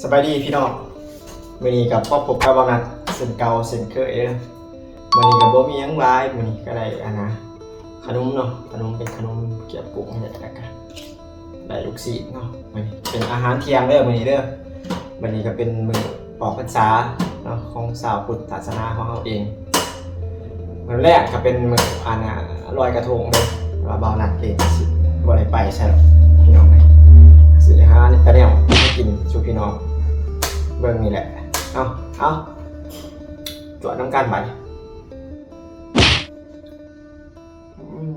ສະບາຍດີພີ່ນ້ອງ ມື້ນີ້ກໍມາພົບກັບບ່າວນັດເຊັ່ນເກົ່າເຊັ່ນເຄີຍເດີ. ມື້ນີ້ກໍບໍ່ມີຫຍັງຫຼາຍ ມື້ນີ້ກໍໄດ້ອັນນະ ຂະໜົມເນາະ ຂະໜົມເປັນຂະໜົມກຽບກຸ້ງນີ້ແຫຼະ ແລ້ວກໍໄດ້ລູກຊີ້ນເນາະ. ມື້ນີ້ເປັນອາຫານທ່ຽງເດີ ມື້ນີ້ເດີ. ມື້ນີ້ກໍເປັນມື້ອອກພັນສາເນາະ ຂອງຊາວພຸດທະສາສະໜາຂອງເຮົາເອງ. ມື້ແລກກໍເປັນມື້ອັນນະ ລອຍກະທົງເດີ ແຕ່ວ່າບ່າວນັດເອງກໍຊິບໍ່ໄດ້ໄປໃສດອກພີ່ນ້ອງເອີຍ ຊິໄດ້ຫາແຕ່ແນວມາກິນສູ່ພີ່ນ້ອງເບິ່ງນີ້ແຫຼະ. ເອົາ ເອົາ ຈວດນຳກັນບາດນີ້. ອືມ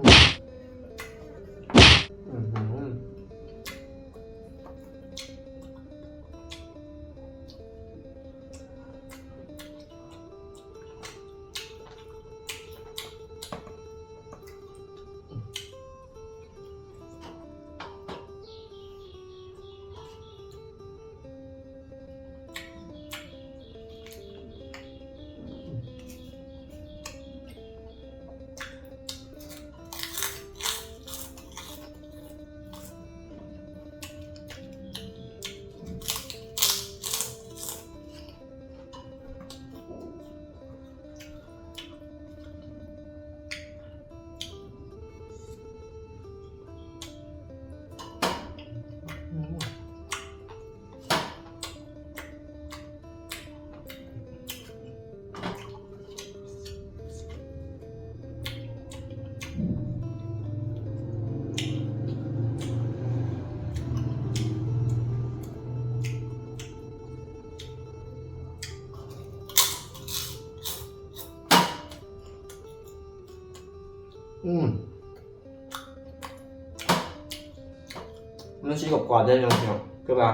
ອືມ. ອືມ ມັນຊິກອບໆ ໄດ້ເນາະ ຄືວ່າ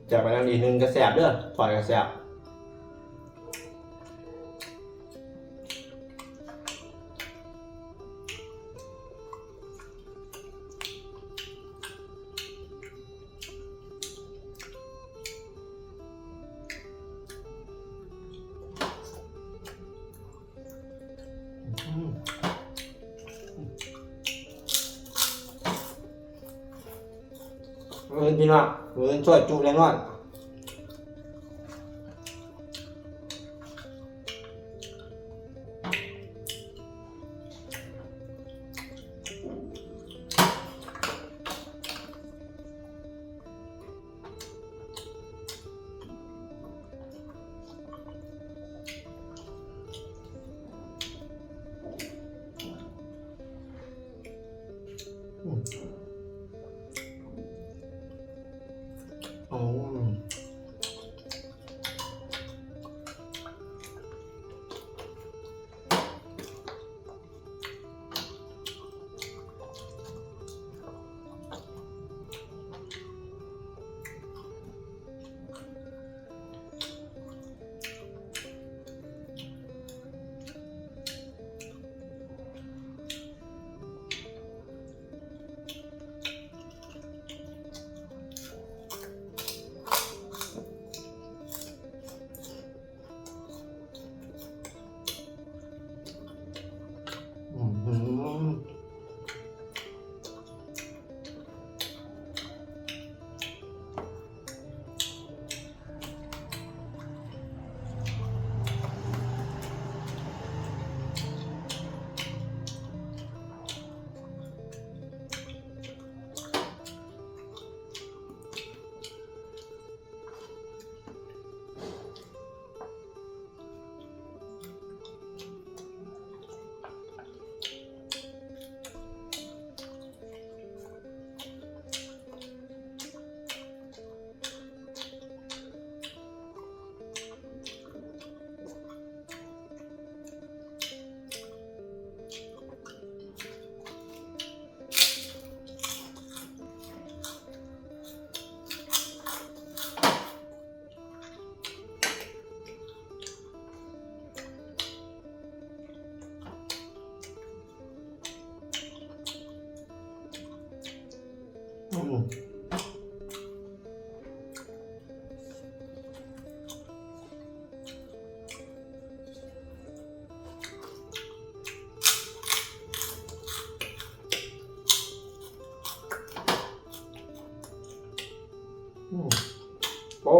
ແຈກໄປແລ້ວນີ້ ໜຶ້ງກໍແຊບເດີ ທອດກໍແຊບ. ອືມ ມື້ອື່ນພີ່ນ້ອງ ມື້ອື່ນຊ່ວຍຈຸແນ່ນອນ. ອືມ ໂອ້